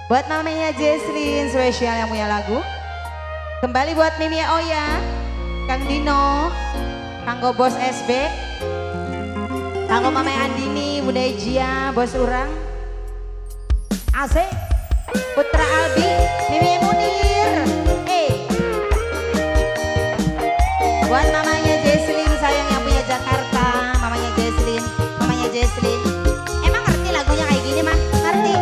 Buat mamanya Jesslyn spesial yang punya lagu. Kembali buat Mimi Oya, Kang Dino, Kanggo Bos SB, Kanggo Mama Andini, Bunda Ijia, Bos Urang, AC, Putra Albi, Mimi Munir. Hey. Buat mamanya Jesslyn sayang yang punya Jakarta, mamanya Jesslyn, mamanya Jesslyn. Emang ngerti lagunya kayak gini mah? Ngerti?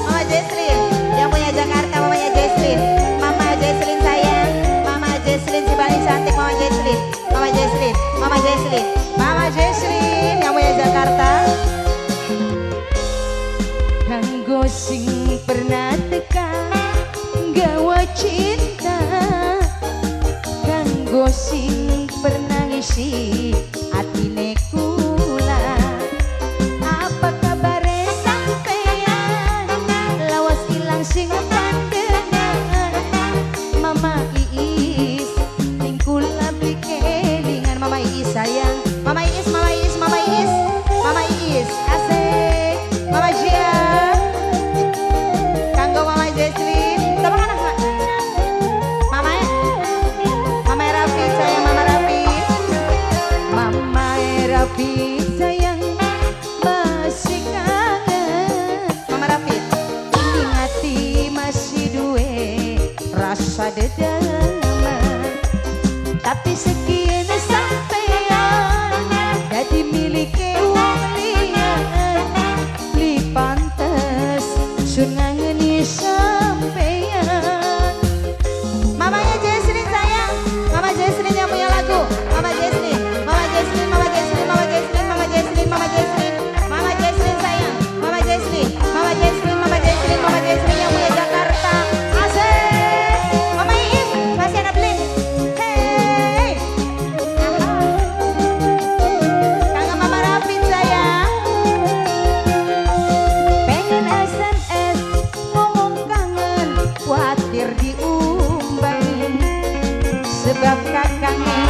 Mama Jesslyn yang punya Jakarta, mamanya Jesslyn. Mama Jesslyn sayang, Mama Jesslyn si paling cantik, Mama Jesslyn, Mama Jesslyn, Mama Jesslyn, Mama Jesslyn yang punya Jakarta. Kanggo sing pernah teka gawa cinta, kanggo sing pernah ngisi atine kula. Apa kabare sampean, lawas ilang sing pandengan. Mama Iis ning kula beli kelingan. Mama Iis sayang, Mama Iis, Mama Iis, Mama Iis, Mama Iis asik, Mama Jia, kanggo Mama Jesslyn, sama kan Kak? Mama Mama Raffi sayang, Mama Raffi, Mama Raffi sayang masih kangen. Mama Raffi ini hati masih duwe rasa dedaman, tapi sekian sampean jadi milike wong liyan. Beli pantes sun ngangeni sampean. Mamanya Jesslyn sayang, Mama Jesslyn yang punya lagu. Mama Jesslyn, Mama Jesslyn, Mama Jesslyn, Mama Jesslyn, Mama Jesslyn, Mama Jesslyn, Mama Jesslyn sayang, Mama Jesslyn, Mama Jesslyn, Mama Jesslyn, Mama Jesslyn yang punya Jakarta. Asik, Mama Iis masih ada beli. Hey, kangen Mama Rafin sayang. Pengen SMS ngomong kangen, kuatir diumbangin. Sebab kakangnya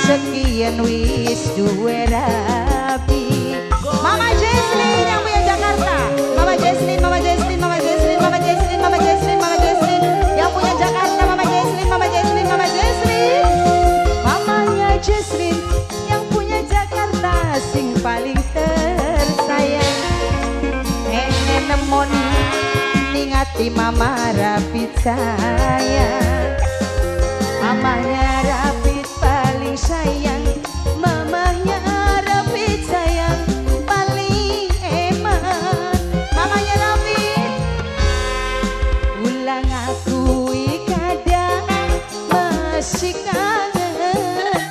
sekian wis duwe rabi. Mama Jesslyn yang punya Jakarta. Mama Jesslyn, Mama Jesslyn, Mama Jesslyn, Mama Jesslyn, Mama Jesslyn, Mama Jesslyn yang punya Jakarta. Mama Jesslyn, Mama Jesslyn, Mama Jesslyn. Mamanya Jesslyn yang punya Jakarta sing paling tersayang. Pengen nemoni ning ati Mama Raffi sayang. Mamanya Raffi paling sayang, mamanya Raffi sayang paling eman. Mamanya Raffi ulang aku kadang masih kangen.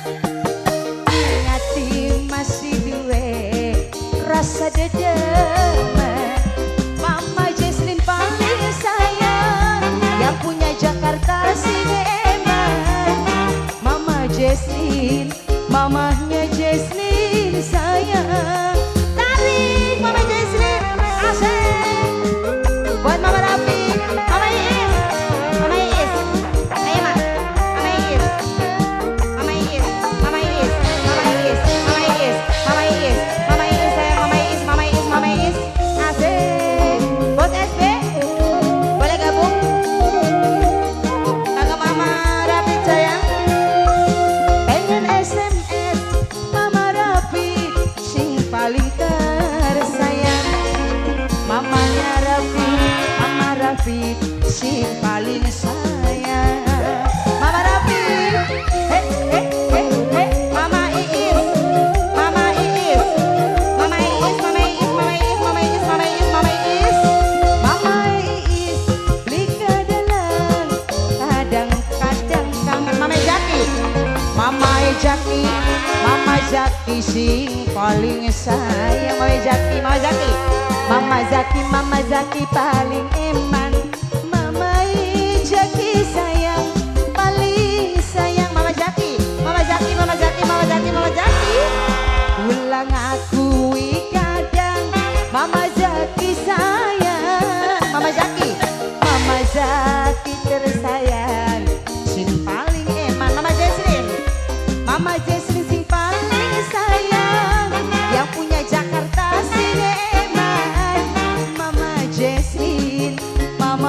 Hati masih duwe rasa dedeman. Mama Jesslyn paling sayang yang punya Jakarta sing eman. Mama Jesslyn, mamahnya Jesslyn sayang. Tarik Mama Jesslyn, asik. Buat Mama Raffi, Mama Iis, Mama Iis, ayo Ma, Mama Iis, Mama Iis, Mama Iis, Mama Iis, Mama Iis, Mama Iis, Mama Iis sayang, Mama Iis, Mama Iis, Mama Iis, asik. Bos SB, boleh gabung? Kakak Mama Raffi sayang. Pengen SMS Mama Raffi sing paling tersayang. Mamanya Raffi, Mama Raffi sing paling sayang. Mama Raffi, hey hey hey hey, Mama Iis, Mama Iis, Mama Iis, Mama Iis, Mama Iis, Mama Iis, Mama Iis, Mama Iis, Mama Iis, beli kedalang, kadang-kadang kangen Mama Jaki, Mama Jaki, Mama Jaki sing paling sayang. Mama Jaki, Mama Jaki, Mama Jaki, Mama Jaki paling eman. Mama Jaki sayang, paling sayang. Mama Jaki, Mama Jaki, Mama Jaki, Mama Jaki, Mama Jaki. Ulang aku kadang Mama Jaki sayang. Mama Jaki, Mama Jaki tersayang sing paling eman. Mama Jesslyn, Mama Jesslyn sing paling sayang yang punya Jakarta sing eman. Mama Jesslyn, Mama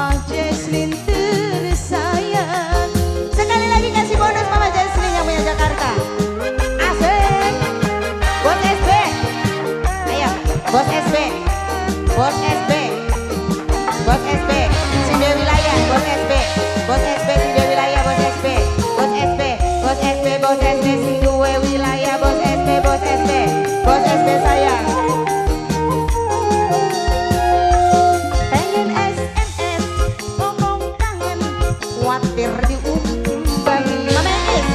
Bos SB, Bos SB, Bos SB, sing duwe wilayah, Bos SB, Bos SB sing duwe wilayah, Bos SB, Bos SB, Bos SB, Bos SB sing duwe wilayah, Bos SB, Bos SB, Bos SB sayang. Pengen SMS ngomong kangen, kuatir diumbangi. Mama Iis,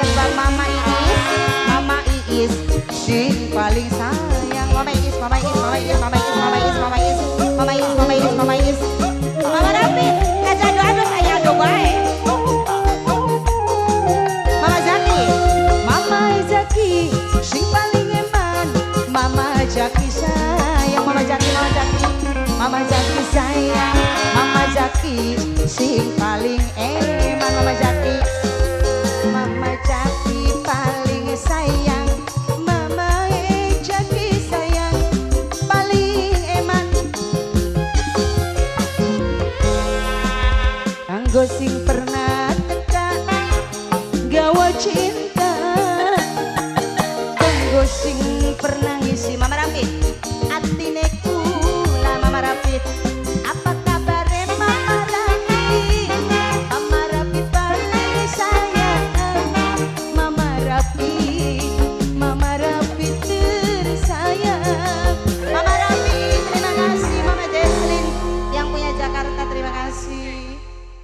sebab Mama Iis, Mama Iis sing paling sayang. Mama Iis, Mama Iis, Mama Iis, Mama Iis, Mama Iis, Mama Iis, Mama Iis, Mama Iis, Mama Iis, Mama Rapi, aja ado-ado saya ado bae. Mama Zaki, Mama Zaki sing paling eman, Mama Zaki sayang, Mama Zaki, Mama Zaki, Mama Zaki sayang, Mama Zaki sing paling eman, Mama Zaki, Mama Zaki paling sayang, Mama Zaki sayang, paling eman. Kanggo sing pernah teka gawa cinta, kanggo sing pernah ngisi. Mama Rapi.